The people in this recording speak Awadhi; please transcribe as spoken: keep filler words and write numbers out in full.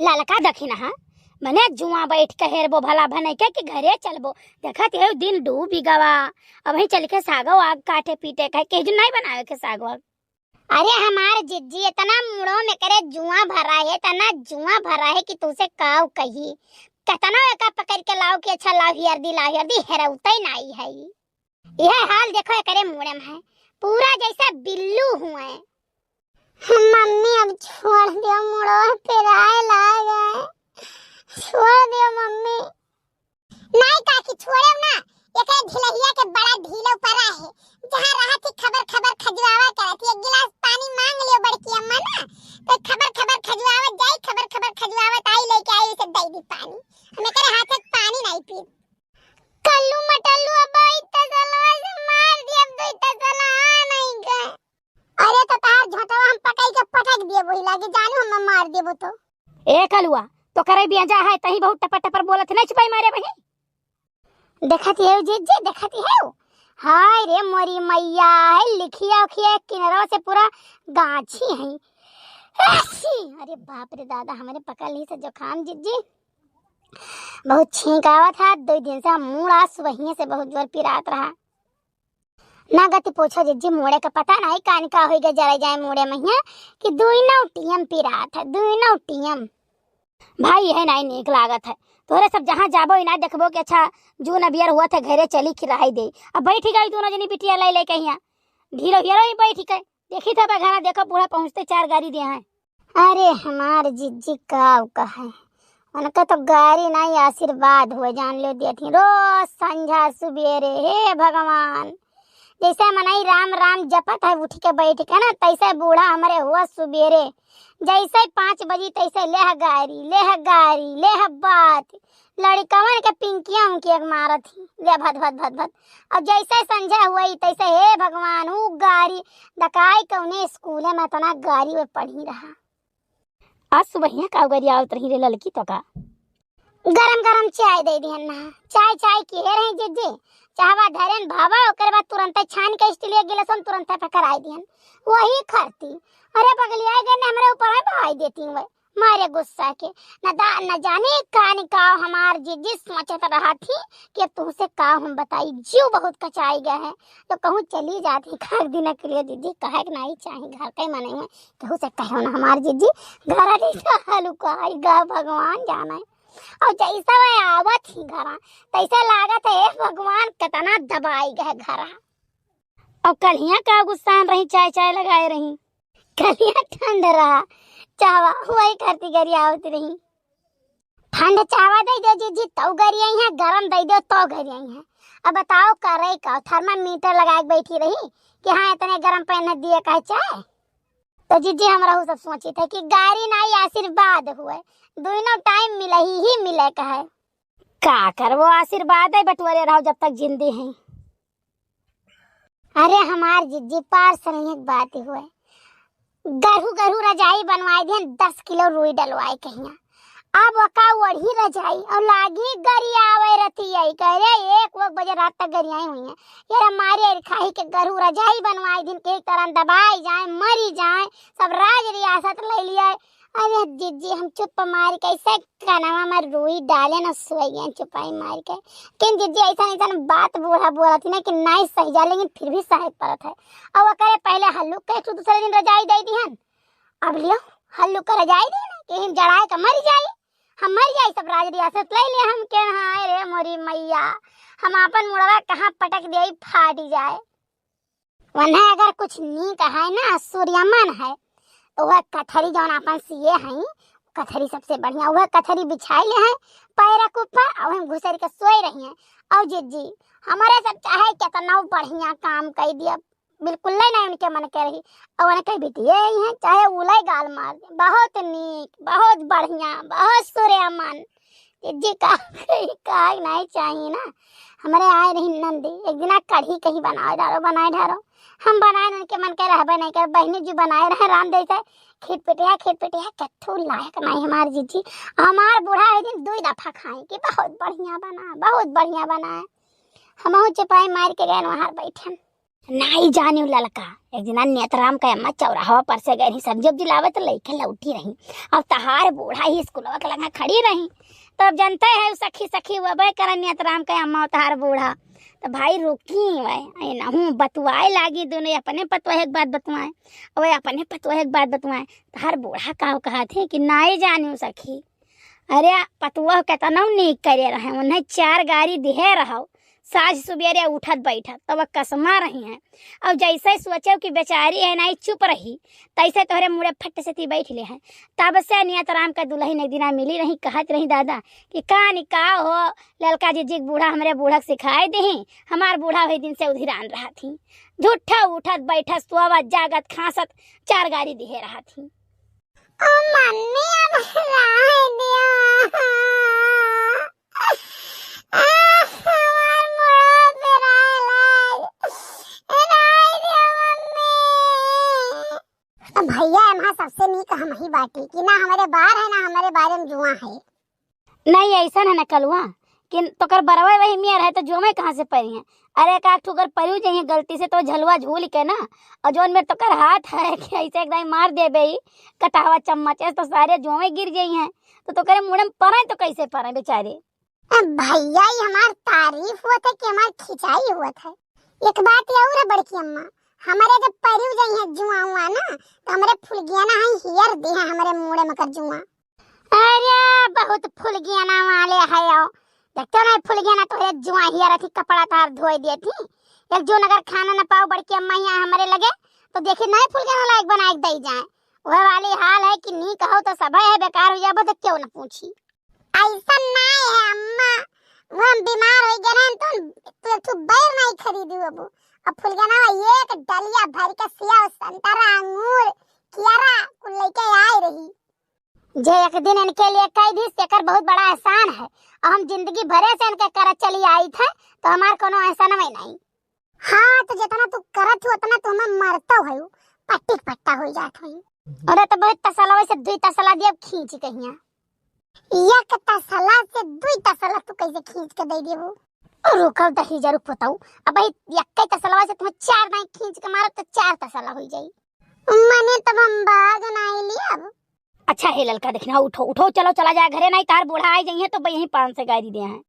ललका दखिनहा, मने जुआ बैठ के हेरबो भला भनई के कि घरे चलबो। देखत यही दिन डूबी गवा, अबहीं चल के सागो आग काटे पीटे कहे, केहू नहीं बनावे के सागो आग। अरे हमार जिज्जी, इतना मुड़ो में करे जुआ भरा है, इतना जुआ भरा है कि तुसे काव कही। कितना एका पकड़ के लाओ कि अच्छा लाओ हियर दी, लाओ हियर दी, हेरौते नाई है। यह हाल देखो एकरे मुड़े में है, पूरा जैसे बिल्लू हुए। मम्मी अब छोड़ दियो, मुड़ो पिराए लागे, छोड़ दियो मम्मी। नाई काकी, छोड़ेउ ना, एकरे ढिलहिया के बड़ा ढीलो परा है। जहाँ रहत ही खबर खबर खजुआवा करत ही, एक गिलास पानी मांग लियो बड़की अम्मा ना, तो खबर खबर खजुआवत जाई, खबर खबर खजुआवत आई, लेके आई, उसे दे दी पानी। हम एकरे हाथ से पानी नहीं पी। कल्लू मटल्लू अब ई तसलवा से मार दियब, तू ई तसलवा नहीं गए। अरे तो तार झोंटवा हम पकड़ के पटक दिए, वही लागे जानू हम मार देबो तो। ए कलुआ, तो करे बियाजा है, तही बहुत टपर टपर बोलत नहीं, छुपाई मारे बही। देखत हेउ जिज्जी, देखत हेउ। हाय रे मोरी मैया, है लिखिया उखिया किनरो से पूरा गाछी है। अरे बाप रे दादा, हमरे पकड़ ली से जुकाम जिज्जी। बहुत छींक आवत है, दो दिन से मूड़ा सुबहिए से बहुत जोर पिरात रहा। ना गति पूछो जिज्जी, मूड़े का पता नहीं कान का होई गए, जरा जाए मूड़े महिया कि दुइनो टीएम पिरात है, दुइनो टीएम। भाई, यह नहीं नीक लागत है, तोहरे सब जहाँ जाबो, इना देखबो कि अच्छा, जून अबियर हुआ थे, घरे चली खिराई दे। अब बैठी गई दोनों जनी बिटिया लाई लेके हियाँ, ढीरो हियरो ही बैठी के। देखी था बघाना, देखो बूढ़ा पहुँचते चार गारी दिया है। अरे हमार जिज्जी काव कहे, उनका तो गारी नहीं आशीर्वाद हुए, जान लो दिया थी। रोज संझा सुबेरे, हे भगवान, जैसे मनई राम राम जपत है उठ के बैठ के ना, तैसे बूढ़ा हमरे हुआ सुबेरे, जैसे पाँच बजी तैसे लेह गारी, लेह गारी, लेह बात। लड़िकवन के पिंकिया उनकी एक मारत ही, ले भद भद भद भद। और जैसे संझा हुई तैसे, हे भगवान, ऊ गारी, दकाई कौने स्कूले में इतना गारी में पढ़ी रहा। आज सुबहिया का गारी आवत रही रे ललकी तो का? गरम गरम चाय दे दिहन ना, चाय चाय की हे रही जिज्जी, चाहवा धरेन भावा, ओकर बाद तुरंते छान के स्टील के गिलास में तुरंते पकड़ाई दिहन, वही खरती। अरे पगलिया गए ने हमरे ऊपर है बहाई देती हुए। मारे गुस्सा के। न दा-, न जाने का निकाव हमार जिज्जी सोचत रहा थी कि अब तुमसे का हम बताई, जीव बहुत कचाई गए है। तो कहूँ चली जाती खाक दिन के लिए जिज्जी, कहे के नहीं चाही घर के मने में, केहू से कहो ना हमार जिज्जी, घर नहीं तो हलुकाई गा भगवान जाने। और जैसे वह आवत ही घरा, तैसे लागत है, "ए भगवान, कितना दबाई गए घरा।" और कलिया का गुस्सान रही, चाय चाय लगाए रही। कलिया ठंड रहा, चावा वही करती गरियावत रही। ठंड चावा दे दो जिज्जी, तौ गरियाई है, गरम दे दो, तौ गरियाई है। अब बताओ, करे का? थर्मामीटर लगा के बैठी रही कि हाँ, इतने गरम पहन दिए का चाय। तो जिज्जी, हम रहू सब सोची थे कि गारी नाई आशीर्वाद हुए, दोनों टाइम मिले ही, ही मिले का है। का करबो, आशीर्वाद है, बटुअरे रहो जब तक जिंदी हैं। अरे हमार जिज्जी, पार से नहीं एक बात हुए, गरहू गरहू रजाई बनवाए दिहन, दस किलो रुई डलवाए कहिया। अब ओका ओढ़ी रजाई और लागी गरियावे रतियाई, कह रे एक वो बजे रात तक गरियाई हुई है। ये रे मारे अरे खाही के गरहू रजाई बनवाए दिहन, के तरह दबाई जाए, मरी जाए, सब राज रियासत ले लिया। अरे जिज्जी, हम चुप मार के ऐसे कनवा में रुई डाले न सोई गए चुपाई मार के। किन जिज्जी, ऐसा ऐसा बात बूढ़ा बोलत ही ना कि नाई सही जा, लेकिन फिर भी सहे पड़त है। और ओकरे पहले हल्लू के तू दूसरे दिन रजाई दे दिहन। अब लियो, हल्लू के रजाई दे ना कि हम जड़ाए के मर जाई, हम मर जाई, सब राज रियासत ले ले हम के। हाय रे मोरी मैया, हम आपन मुड़वा कहाँ पटक दिया, फाट जाए। वन्हे अगर कुछ नीक है ना, सूर्यमन है, तो वह कथरी जौन आपन सिए हैं, कथरी सबसे बढ़िया, वह कथरी बिछाई ले हैं पैरा के ऊपर और हम घुसर के सोए रही हैं। और जिज्जी, हमारे सब चाहे कितना बढ़िया काम कर दिया, बिल्कुल ले नहीं उनके मन के रही। और उनके बिटिया ही हैं, चाहे उलाई गाल मार दे, बहुत नीक, बहुत बढ़िया, बहुत सूर्यमन। जिज्जी का, का नहीं चाहिए ना। हमरे आए रही नंदी, एक दिना कढ़ी कहीं बनाए डारो, बनाए डारो। हम बनाए उनके मन के रहबे नहीं कर, बहनी जी बनाए रहे राम जैसे खिटपिटिया, खिटपिटिया, कथू लायक नहीं हमार जिज्जी। हमार बूढ़ा है दिन दो दफा खाए कि बहुत बढ़िया बना, बहुत बढ़िया बना है। हमहू चुपाई मार के गए वहाँ बैठे। नाई जानी उ ललका, एक दिना नेतराम का अम्मा चौराहा पर से गए रही, सब्जी उब्जी लावे तो लइके लौटी रही। अब तहार बूढ़ा ही स्कूलवा के लगा खड़ी रही। तब जानते है उ सखी सखी वबे करे नेतराम का अम्मा तहार बूढ़ा। तो भाई रुकी वै, ए नहूँ बतुआए लागी दोनों, अपने पतोह एक बात बतुआए, वै अपने पतोह एक बात बतुआए। तहार बूढ़ा का कहत है कि नाई जानी उ सखी, अरे, पतोह केतनउ नीक करे रहे, उन्हें चार गारी दिहे रहो, साँझ सुबेरे उठत बैठत, तब कसमा रही हैं। और जैसे सोचो कि बेचारी है नाई चुप रही, तैसे तोहरे मुड़े फट से ती बैठ ले हैं। तब से नेतराम का दुलहिन एक दिना मिली रही, कहत रही दादा कि का नी का हो, ललका जिज्जी के बूढ़ा हमरे बूढ़ा के सिखाए देही, हमार बूढ़ा वही दिन से उधिरान रहत ही, झूठा उठत बैठत, सोवत जागत खाँसत चार गारी दिहे रहत ही। ओ मम्मी, अब राय दियो। आ, हमार मुड़ा पे राय लाग। राय दियो मम्मी। अब भैया, एम्हा सबसे नीक हम ही बाटी कि ना हमरे बार है, ना हमरे बारे में जुआ है। नहीं, ऐसन है न कलुआ कि तोकर बरवे वही मेर है, तो जोमे कहाँ से परी हैं? अरे, एक आध ठुकर परियो जइहें गलती से, तो झलुआ झूल के ना, और जौन मेर तोकर हाथ है कि ऐसे एकदम मार देबे ही, कटहवा चम्मच से, तो सारे जोमे गिर जइहें। तो तोकरे मुड़े में परे तो कैसे परे बेचारे? ए भैया, ये हमार तारीफ हुआ था कि हमार खिंचाई हुआ था? एक बात और है बड़की अम्मा, हमरे जब परियो जइहें जुआ हुआ ना, तो हमरे फुलगियाना है हियर दे हैं हमरे मुड़े में कर जुआ। अरे, बहुत फुलगियाना वाले है हो। देखते नहीं, फुलगियाना तोहरे जुआ हियर अथी कपड़ा तार धोए दिए थी। एक जून अगर खाना न पाओ बड़की अम्मा यहाँ हमरे लगे, तो देखी नहीं फुलगियाना लायक बना के दई जाए। वह वाली हाल है कि नी कहो तो सब है, बेकार हो जाबो तो क्यों न पूछी। ऐसा नहीं है अम्मा, वो हम बीमार हो गए ना, तो तू एक ठो बैर नहीं खरीदू अब। अब फुलगियाना एक डलिया भर के सेव, संतरा, अंगूर, कियारा कुल लेके आई रही। जे एक दिन इनके लिए कह दी, सेकर बहुत बड़ा एहसान है। और हम जिंदगी भरे से इनके करत चली आई थे, तो हमार कोनो एहसान में नहीं। हाँ, तो जितना तू करत हो, उतना तू हमें मरतो है, पट्टी के पट्टा हो जात है। अरे, तो बहुत तसला वैसे दुई तसला दिया खींच कहिया। एक तसला से दुई तसला तू कैसे खींच के दे देबू? रुकल दही जरू पोताऊ, अब भाई एक तसलवा से तुम्हें चार नहीं खींच के मारब तो चार तसला हो जाई। मने तब हम भाग नहीं लियब। अच्छा हे ललका, देखना, उठो, उठो, चलो, चला जाए घरे, नहीं तार बूढ़ा आ जाइए तो यहीं पान से गारी दे हैं।